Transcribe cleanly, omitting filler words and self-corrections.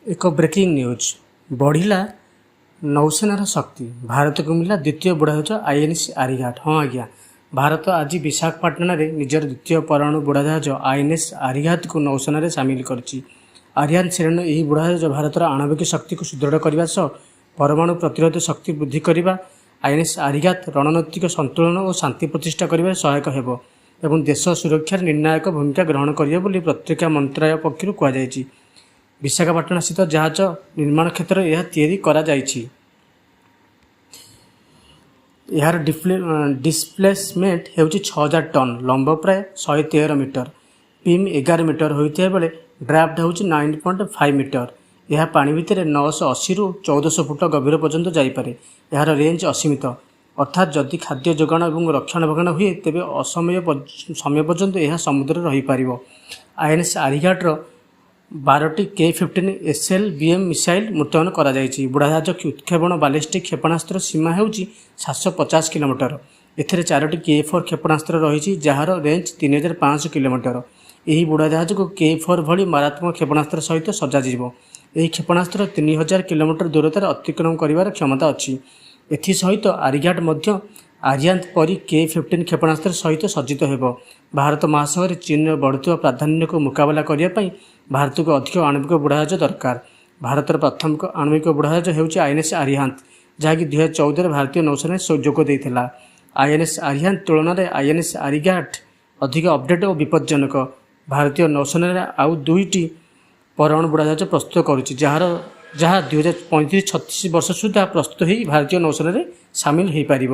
ଏକ breaking news. ବଢ଼ିଲା ନୌସେନାର ଶକ୍ତି। ଭାରତକୁ ମିଳିଲା ଦ୍ୱିତୀୟ ବୁଡ଼ାଜାହାଜ ଆଇଏନ୍ଏସ୍ ଆରିଘାଟ। ହଁ ଆଜ୍ଞା, ଭାରତ ଆଜି ବିଶାଖାପାଟଣାରେ ନିଜର ଦ୍ୱିତୀୟ ପରମାଣୁ ବୁଡ଼ାଜାହାଜ ଆଇଏନ୍ଏସ୍ ଆରିଘାତକୁ ନୌସେନାରେ ସାମିଲ କରିଛି। ଆରିହାନ୍ତ ଶ୍ରେଣୀର ଏହି ବୁଡ଼ାଜାହାଜ ଭାରତର ଆଣବିକ ଶକ୍ତିକୁ ସୁଦୃଢ଼ କରିବା ସହ ପରମାଣୁ ପ୍ରତିରୋଧ ଶକ୍ତି ବୃଦ୍ଧି କରିବା। ଆଇଏନ୍ଏସ୍ ଆରିଘାତ ରଣନୈତିକ ସନ୍ତୁଳନ ଓ ଶାନ୍ତି ପ୍ରତିଷ୍ଠା କରିବାରେ ସହାୟକ ହେବ ଏବଂ ଦେଶ ସୁରକ୍ଷାରେ ନିର୍ଣ୍ଣାୟକ ଭୂମିକା ଗ୍ରହଣ କରିବ ବୋଲି ପ୍ରତିରକ୍ଷା ମନ୍ତ୍ରାଳୟ ପକ୍ଷରୁ କୁହାଯାଇଛି। ବିଶାଖାପାଟଣାସ୍ଥିତ ଜାହାଜ ନିର୍ମାଣ କ୍ଷେତ୍ରରେ ଏହା ତିଆରି କରାଯାଇଛି। ଏହାର ଡିସପ୍ଲେସମେଣ୍ଟ ହେଉଛି 6000 ଟନ୍, ଲମ୍ବ ପ୍ରାୟ 113 ମିଟର, ବିମ୍ 11 ମିଟର ହୋଇଥିବା ବେଳେ ଡ୍ରାଫ୍ଟ ହେଉଛି 9.5 ମିଟର। ଏହା ପାଣି ଭିତରେ 980ରୁ 1400 ଫୁଟ ଗଭୀର ପର୍ଯ୍ୟନ୍ତ ଯାଇପାରେ। ଏହାର ରେଞ୍ଜ ଅସୀମିତ, ଅର୍ଥାତ୍ ଯଦି ଖାଦ୍ୟ ଯୋଗାଣ ଏବଂ ରକ୍ଷଣାବେକ୍ଷଣ ହୁଏ, ତେବେ ଅସମୟ ସମୟ ପର୍ଯ୍ୟନ୍ତ ଏହା ସମୁଦ୍ରରେ ରହିପାରିବ। ଆଇଏନ୍ଏସ୍ ଆରିଘାଟର 12ଟି K-15 SLBM missile ମୁତୟନ କରାଯାଇଛି। ବୁଡ଼ାଜାହାଜ ଉତ୍କ୍ଷେପଣ ବାଲିଷ୍ଟିକ୍ କ୍ଷେପଣାସ୍ତ୍ର ସୀମା ହେଉଛି 750 କିଲୋମିଟର। ଏଥିରେ ଚାରୋଟି କେ-4 କ୍ଷେପଣାସ୍ତ୍ର ରହିଛି, ଯାହାର ରେଞ୍ଜ 3500 କିଲୋମିଟର। ଏହି ବୁଡ଼ାଜାହାଜକୁ କେ-4 ଭଳି ମାରାତ୍ମକ କ୍ଷେପଣାସ୍ତ୍ର ସହିତ ସଜାଯିବ। ଏହି କ୍ଷେପଣାସ୍ତ୍ର 3000 କିଲୋମିଟର ଦୂରତାରେ ଅତିକ୍ରମ କରିବାର କ୍ଷମତା ଅଛି। ଏଥିସହିତ ଆରିଘାଟ ମଧ୍ୟ ଆରିହାନ୍ତ ପରି କେ-15 କ୍ଷେପଣାସ୍ତ୍ର ସହିତ ସଜ୍ଜିତ ହେବ। ଭାରତ ମହାସାଗରରେ ଚୀନର ବଢ଼ୁଥିବା ପ୍ରାଧାନ୍ୟକୁ ମୁକାବିଲା କରିବା ପାଇଁ ଭାରତକୁ ଅଧିକ ଆଣବିକ ବୁଡ଼ାଜାହାଜ ଦରକାର। ଭାରତର ପ୍ରାଥମିକ ଆଣବିକ ବୁଡ଼ାଜାହାଜ ହେଉଛି ଆଇଏନ୍ଏସ୍ ଆରିହାନ୍ତ, ଯାହାକି 2014ରେ ଭାରତୀୟ ନୌସେନାରେ ଯୋଗ ଦେଇଥିଲା। ଆଇଏନ୍ଏସ୍ ଆରିହାନ୍ତ ତୁଳନାରେ ଆଇଏନ୍ଏସ୍ ଆରିଘାଟ ଅଧିକ ଅପଡେଟ୍ ଓ ବିପଜ୍ଜନକ। ଭାରତୀୟ ନୌସେନାରେ ଆଉ ଦୁଇଟି ପରମାଣୁ ବୁଡ଼ାଜାହାଜ ପ୍ରସ୍ତୁତ କରୁଛି, ଯାହା 2035-36 ବର୍ଷ ସୁଦ୍ଧା ପ୍ରସ୍ତୁତ ହୋଇ ଭାରତୀୟ ନୌସେନାରେ ସାମିଲ ହୋଇପାରିବ।